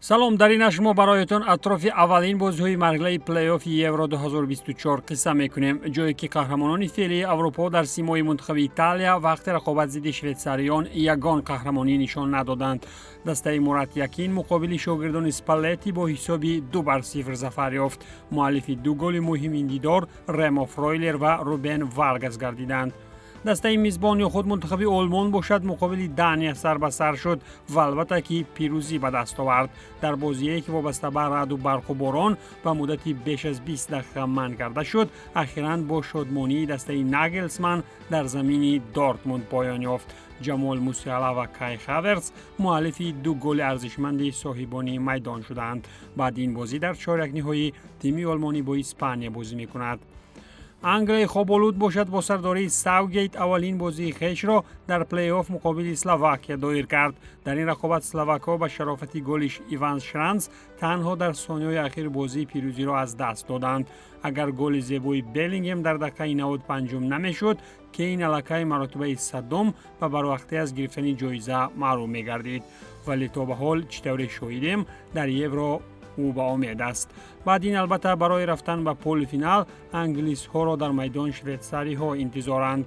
Салом, дар ин шумо бароятон атрофи аввалин бозиҳои марҳилаи плей-оффи Евро 2024 қисса мекунем, ҷое ки қаҳрамонони феълии Аврупо дар симои мунтахаби Италия вақти рақобат зидди швейтсариён ягон қаҳрамонӣ нишон надоданд. Дастаи Мурат Якин муқобили шогирдони Спалетти бо ҳисоби 2-0 зафар ёфт. Муаллифи ду голи муҳими ин дидор Ремо Фройлер ва Рубен Варгас гардиданд. Дастаи мизбон ё худ мунтахаби Олмон бошад, муқобили Дания сар ба сар шуд ва албатта ки пирӯзӣ ба даст овард. Дар бозие ки вобаста ба раъду барқу борон ба муддати беш аз 20 дақиқа манъ карда шуд, ахиран бо шодмонии дастаи Нагелсман дар замини Дортмунд поён ёфт. Ҷамол Мусиала ва Кай Хаверс муаллифи ду голи арзишманди соҳибони майдон шуданд. Баъди ин бозӣ дар чорякниҳоӣ тими олмонӣ бо Испания бозӣ мекунад. Англияи хоболуд бошад, бо сардории Саутгейт аввалин бозии хешро дар плей-офф муқобили Словакия доир кард. Дар ин рақобат словакҳо ба шарофати голи Иван Шранс танҳо дар сониҳои ахир бозии пирӯзиро аз даст доданд. Агар голи зебои Беллингем дар дақиқаи 95 намешуд, Кейн аллакай маротибаи 100-ум ва барвақтӣ аз гирифтани ҷоиза маҳрум мегардид. Вале то ба ҳол, чӣ тавре шоҳидем, дар Евро ӯ ба омед аст. Баъд ин, албатта, барои рафтан ба полуфинал англисҳоро дар майдон швейтсариҳо интизоранд.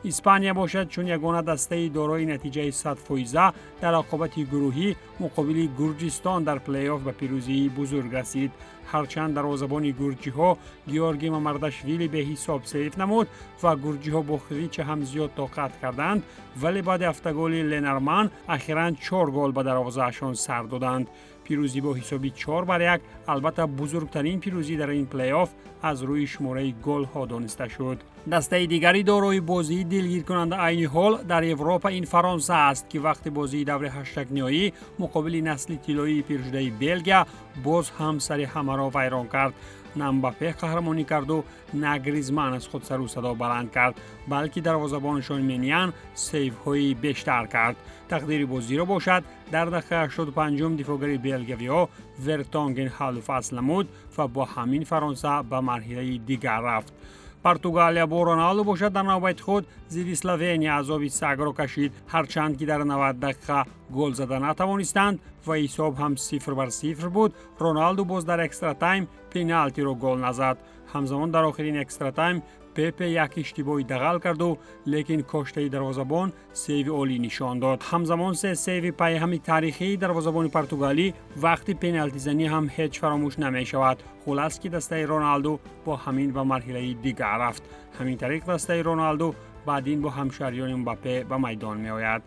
Испания бошад, чун ягона дастаи дорои натиҷаи 100-фоиза дар рақобати гурӯҳӣ, муқобили Гурҷистон дар плей-офф ба пирӯзии бузург расид. Ҳарчанд дарвозабони гурҷиҳо Георгий Мамардашвили беҳисоб сейф намуд ва гурҷиҳо бо хвича ҳам зиёд тоқат карданд, вале баъди автоголи Ленарман ахиран чор гол ба дарвозаашон сар доданд. Пирӯзӣ бо ҳисоби 4-1 албатта бузургтарин пирӯзӣ дар ин плей-офф аз рӯи шумораи голҳо дониста шуд. Дастаи дигари дорои бозии дилгиркунанда айни ҳол дар Европа ин Фаронса аст, ки вақти бозии даври ҳаштякниҳоӣ муқобили насли тиллоии пиршудаи Белгия боз ҳам сари ҳамаро вайрон кард. На Мбаппе қаҳрамонӣ карду, на Гризман аз худ сару садо баланд кард, балки дарвозабонашон Менян сейвҳои бештар кард. Тақдири бозиро бошад, дар дақиқаи 85-ум дифоъгари белгиявиҳо Вертонген ҳаллу фасл намуд ва бо ҳамин Фаронса ба марҳилаи дигар рафт. Португалия бо Роналду бошад, дар навбати худ зидди Словения азоби сагро кашид. Ҳарчанд ки дар 90 дақиқа гол зада натавонистанд ва ҳисоб ҳам 0-0 буд, Роналду боз дар экстратайм пеналтиро гол назад. Ҳамзамон дар охирин экстратайм Пепе як иштибоҳи дағал карду, лекин коштаи дарвозабон сейви олӣ нишон дод. Ҳамзамон се сейви пайҳами таърихии дарвозабони португалӣ вақти пеналтизанӣ ҳам ҳеҷ фаромӯш намешавад. Хулас ки дастаи Роналду бо ҳамин ба марҳилаи дигар рафт. Ҳамин тариқ дастаи Роналду баъдин бо ҳамшаҳриёни Мбаппе ба майдон меояд.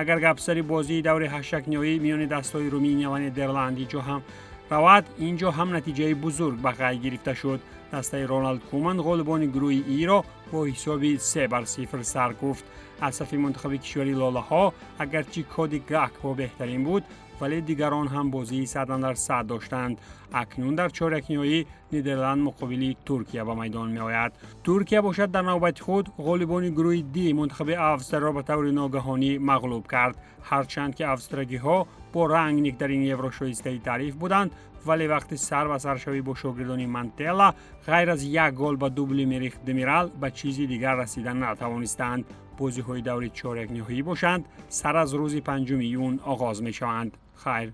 Агар гапсари бозии даври ҳаштякниҳоӣ миёни дастҳои Руминия ва Нидерланд ҷо ҳам равад, ин ҷо ҳам натиҷаи бузург ба қайд гирифта шуд. Дастаи Роналд Куман ғолибони гурӯҳи Иро бо ҳисоби 3-0 сар гуфт. Аз сафи мунтахаби кишвари лолаҳо агарчи Коди Гакпо беҳтарин буд, вале дигарон ҳам бозии 100% доштанд. Акнун дар чорякниҳоӣ Нидерланд муқобили Туркия ба майдон меояд. Туркия бошад, дар навбати худ ғолибони гурӯҳи Ди, мунтахаби Австрияро ба таври ногаҳонӣ мағлуб кард. Ҳарчанд ки австрагиҳо бо Рангник дар ин Евро шоистаи таъриф буданд, вале вақти сар ба саршавӣ бо шогирдони Мантелла ғайр аз як гол ба дубли Мерих Демирал ба чизи дигар расида натавонистанд. Бозиҳои даври чорякниҳоӣ бошанд, сар аз рӯзи 5 июн оғоз мешаванд. Хайр.